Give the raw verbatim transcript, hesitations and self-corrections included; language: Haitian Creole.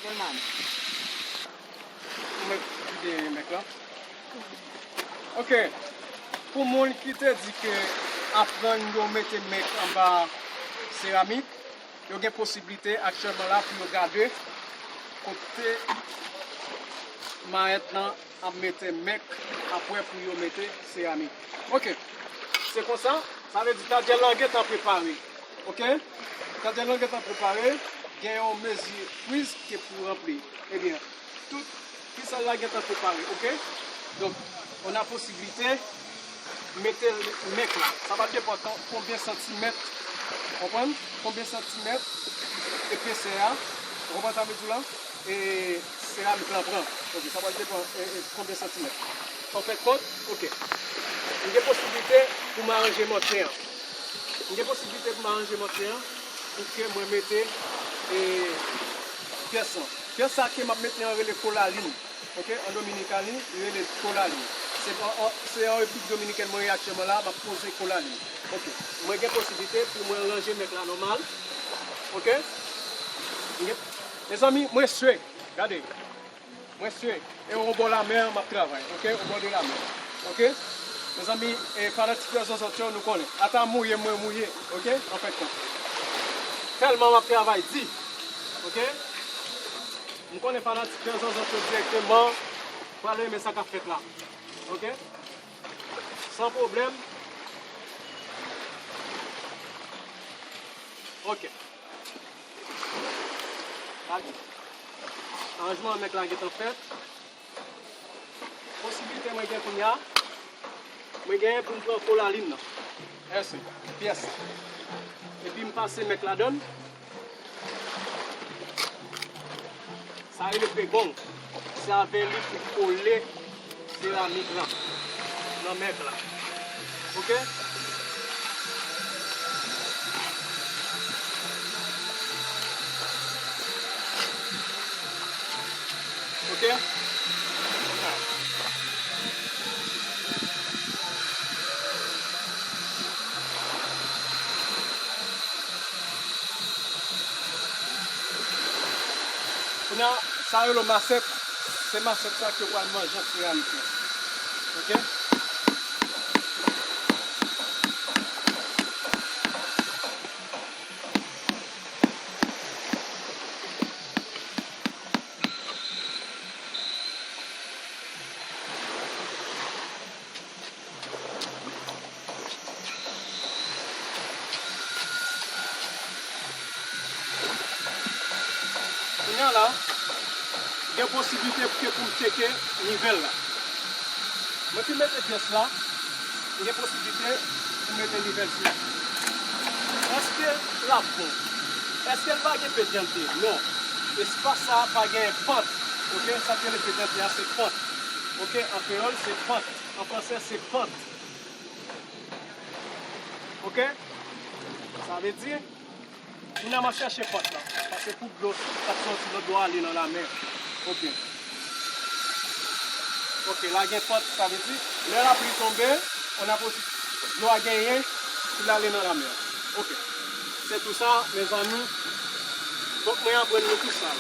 Mwen mèt vide mèk la. Ok. Pou moun ki te di ke aprann yo mete mèk anba seramik, yo gen posiblite aktyèlman la pou yo gade kote mayèt lan ap mete mèk apre pou yo mete seramik. Ok. Se konsa, sa vle di tadjè lan gentan prepare. Ok? Tadjè lan gentan prepare, gen yon mezi priz ke pou ranpli. Ebyen, tout fisèl la gentan prepare, ok? Donk, on a posiblite mete mèk la. Sa va depann konbyen santimèt, konprann? Konbyen santimèt epesè a, ou konprann sa m vle di w la? E seramik lan pran. Ok, sa va depann e, e, konbyen santimèt. An fen kont, ok. M gen posiblite pou m aranje mòtye an. M gen posiblite pou m aranje mòtye an pou ke mwen mete e, pyès lan. Pyès sa ke m ap mete an rele kolalin. Ok, an Dominikani, li rele kolalin. Se an, an, se an Repiblik Dominikèn mwen ye aktyèlman la, m ap poze kolalin. Ok, mwen gen posiblite pou mwen ranje mèk la nòmal. Ok? M gen, mezanmi, mwen swe. Gade. Mwen swe. E o bò lamè, m ap travay. Ok? O bò de lamè. Ok? Mezanmi, e fanatik yo zòzòt yo, nou konnen. Ata mouye, mwen mouye. Ok? An fen kont. Tèlman m ap travay di. Ok? M konnen fanatik yo zòzòt yo dirèkteman pral renmen sa k ap fèt la. Ok? San pwoblèm. Ok. Gade. Aranjman mèk la gentan fèt. Posiblite mwen gen kounye a, mwen genyen pou m pran kolalin nan. Èske pyès. Epi m pase mèk ladann. Sa rele pegong. Se avè li pou kole seramik la nan mèk la. Ok? Ok? Kounye a, sa yo rele masèt, se masèt sa ke yo pral manje an seramik la. Ok? Kounye a la, gen posiblite pou ke pou m tcheke nivèl la. Mwen fin mete pyès la, m gen posiblite pou m mete nivèl sou li. Èske l ap bon? Èske l pa gen pedyante? Non. Espas sa a pa gen pant. Ok, sa k rele pedyante a se pant. Ok, an kreyòl se pant. An fransè se pant. Ok? Sa vle di, kounye a m ap chèche pant lan. Paske pou dlo k ap sòti nan dlo ale nan lamè. Ok. Ok, la gen pant, sa vle di, lè lapli tonbe, on a posi-, dlo a genyen pou l ale nan lamè. Ok. Se tou sa, mezanmi. Fòk mwen aprann nou tou sa.